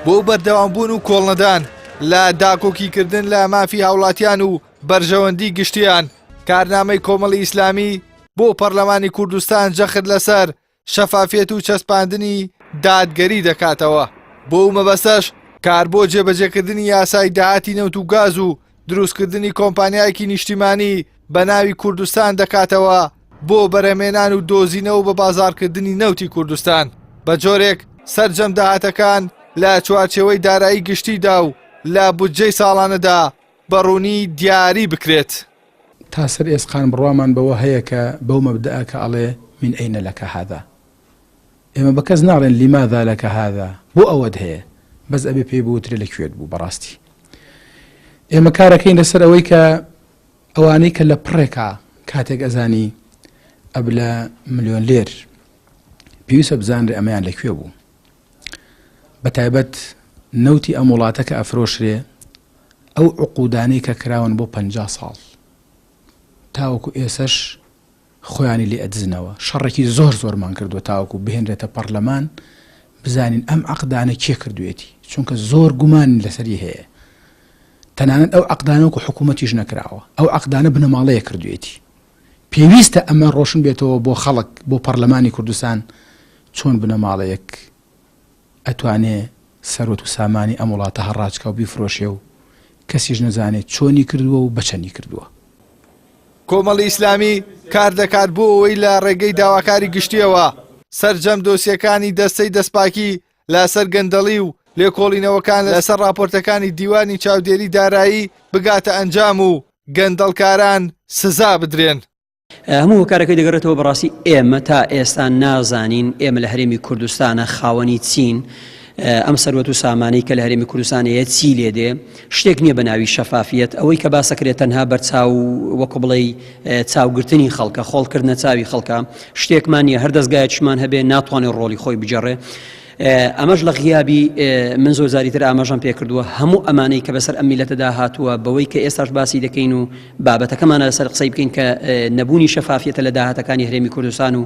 بۆ بەردەوامبوون و کۆڵنەدان لە داکۆکیکردن لە مافی هاوڵاتیان و بەرژەوەندی گشتیان، کارنامەی کۆمەڵی ئیسلامی بۆ پەرلەمانی کوردستان جەخت لەسەر شەفافیەت و چەسپاندنی دادگەری دەکاتەوە، بۆ ئەو مەبەستەش کار بۆ جێبەجێکردنی یاسای داهاتی نەوت و گاز و دروستکردنی کۆمپانیایەکی نیشتیمانی بە ناوی کوردستان دەکاتەوە بۆ بەرهەمێنان و دۆزینەوە بە بازاڕکردنی نەوتی کوردستان بە جۆرێک سەرجەم داهاتەکان لە چوارچێوەی دارایی گشتیدا و لە بودجەی ساڵانەدا بە ڕوونی دیاری بکرێت. تا سەر ئێسقان بڕوامان بەوە هەیە کە بەو مەبدەئە کە ئەڵێ من این لک هذا ئێمە بە کەس ناڵێن لماذا لک هذا بۆ ئەوەت هەیە بەس ئەبێ پێی بوترێ لە کوێت بوو بەڕاستی ئێمە کارەکەین لەسەر ئەوەی کە ئەوانەی کە لە پڕێکا کاتێک ئەزانی ئەبلە ملیۆن لێر پێویستە بزانرێ ئەمەیان لە کوێ بوو بە تایبەت نەوتی ئەم وڵاتە کە ئەفرۆشرێ ئەو عقودانەی کە کراون بۆ 50 ساڵ تاوەکو ئێسش خۆیانی لێ ئەدزنەوە شەڕێکی زۆر زۆرمان کردووە تاوەکو بهێنرێتە پەڕلەمان بزانین ئەم عەقدانە کێ کردوێتی چونکە زۆر گومان لەسەری هەیە تەنانەت ئەو عەقدانە وەکو حکوومەتیش نەکراوە ئەو عەقدانە بنەماڵەیە کردوێتی پێویستە ئەمە ڕۆشن بێتەوە بۆ خەڵک بۆ پەڕلەمانی کوردستان چۆن بنەماڵەیەک ئەتوانێ سەروەت و سامانی ئەم وڵاتە هەڕاجکا و بیفرۆشێ و کەسیش نەزانێ چۆنی کردووە و بەچەنی کردووە. کۆمەڵی ئیسلامی کار دەکات بۆ ئەوەی لە ڕێگەی داواکاری گشتییەوە سەرجەم دۆسیەکانی دەستەی دەستپاکی لەسەر گەندەڵی و لێکۆڵینەوەکان لەسەر ڕاپۆرتەکانی دیوانی چاودێری دارایی بگاتە ئەنجام و گەندەڵکاران سزا بدرێن. هەموو هۆکارەکەی دەگەڕێتەوە بەڕاستی ئێمە تا ئێستا نازانین ئێمە لە هەرێمی کوردستانە خاوەنی چین ئەم سەروەت و سامانەی کە لە هەرێمی کوردستان هەیە چی لێ دێ شتێک نییە بە ناوی شەفافیەت ئەوەی کە باسەکرێت تەنها بەرچاو وەکو بڵێ چاوگرتنی خەڵکە خۆڵکردنە چاوی خەڵکە شتێکمان نییە هەر دەستگایەکیشمان هەبێ ناتوانێت ڕۆڵی خۆی بگێڕێ ئەمەش لە غیابی من زۆر جاری تر ئاماژەم پێکردووە هەموو ئەمانەی کە بەسەر ئەم میلەتەدا هاتووە بەوەی کە ئێستاش باسی دەکەین و بابەتەکەمانە لەسەر قسەی بکەین کە نەبوونی شەفافیەتە لە داهاتەکانی هەرێمی کوردستان و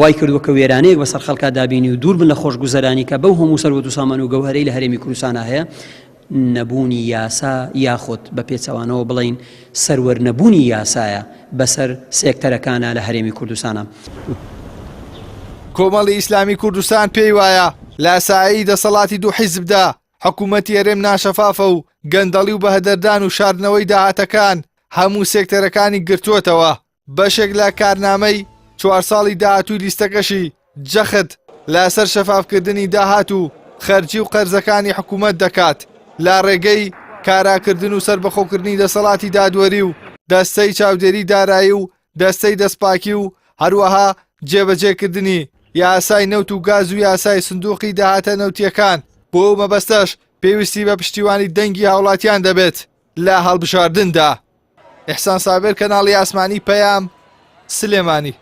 وای کردووە کە وێرانەیەک بەسەر خەڵکا دابینی و دوور بن لە خۆشگوزەرانی کە بەو هەموو سەروەت و سامان و گەوهەرەی لە هەرێمی کوردستانا هەیە نەبوونی یاسا یاخود بە پێچەوانەوە بڵێین سەروەر نەبوونی یاسایە بەسەر سێکتەرەکانا لە هەرێمی کوردستانا. کۆمەڵی ئیسلامی کوردستان پێی وایە لە سایەی دەسەڵاتی دوو حیزبدا حکوومەتی هەرێم ناشەفافە و گەندەڵی و بەهەدەردان و شاردنەوەی داهاتەکان هەموو سێکتەرەکانی گرتووەتەوە. بەشێک لە کارنامەی چوار ساڵی داهاتووی لیستەکەشی جەخت لەسەر شەفافکردنی داهات و خەرجی و قەرزەکانی حکوومەت دەکات لە ڕێگەی کاراکردن و سەربەخۆکردنی دەسەڵاتی دادوەری و دەستەی چاودێری دارایی و دەستەی دەستپاکی و هەروەها جێبەجێکردنی یاسای نەوت و گاز و یاسای سندوقی داهاتە نەوتیەکان بۆ ئەو مەبەستەش پێویستی بە پشتیوانی دەنگی هاوڵاتیان دەبێت لە هەڵبژاردندا. ئیحسان سابر کەناڵی ئاسمانی پەیام سلێمانی.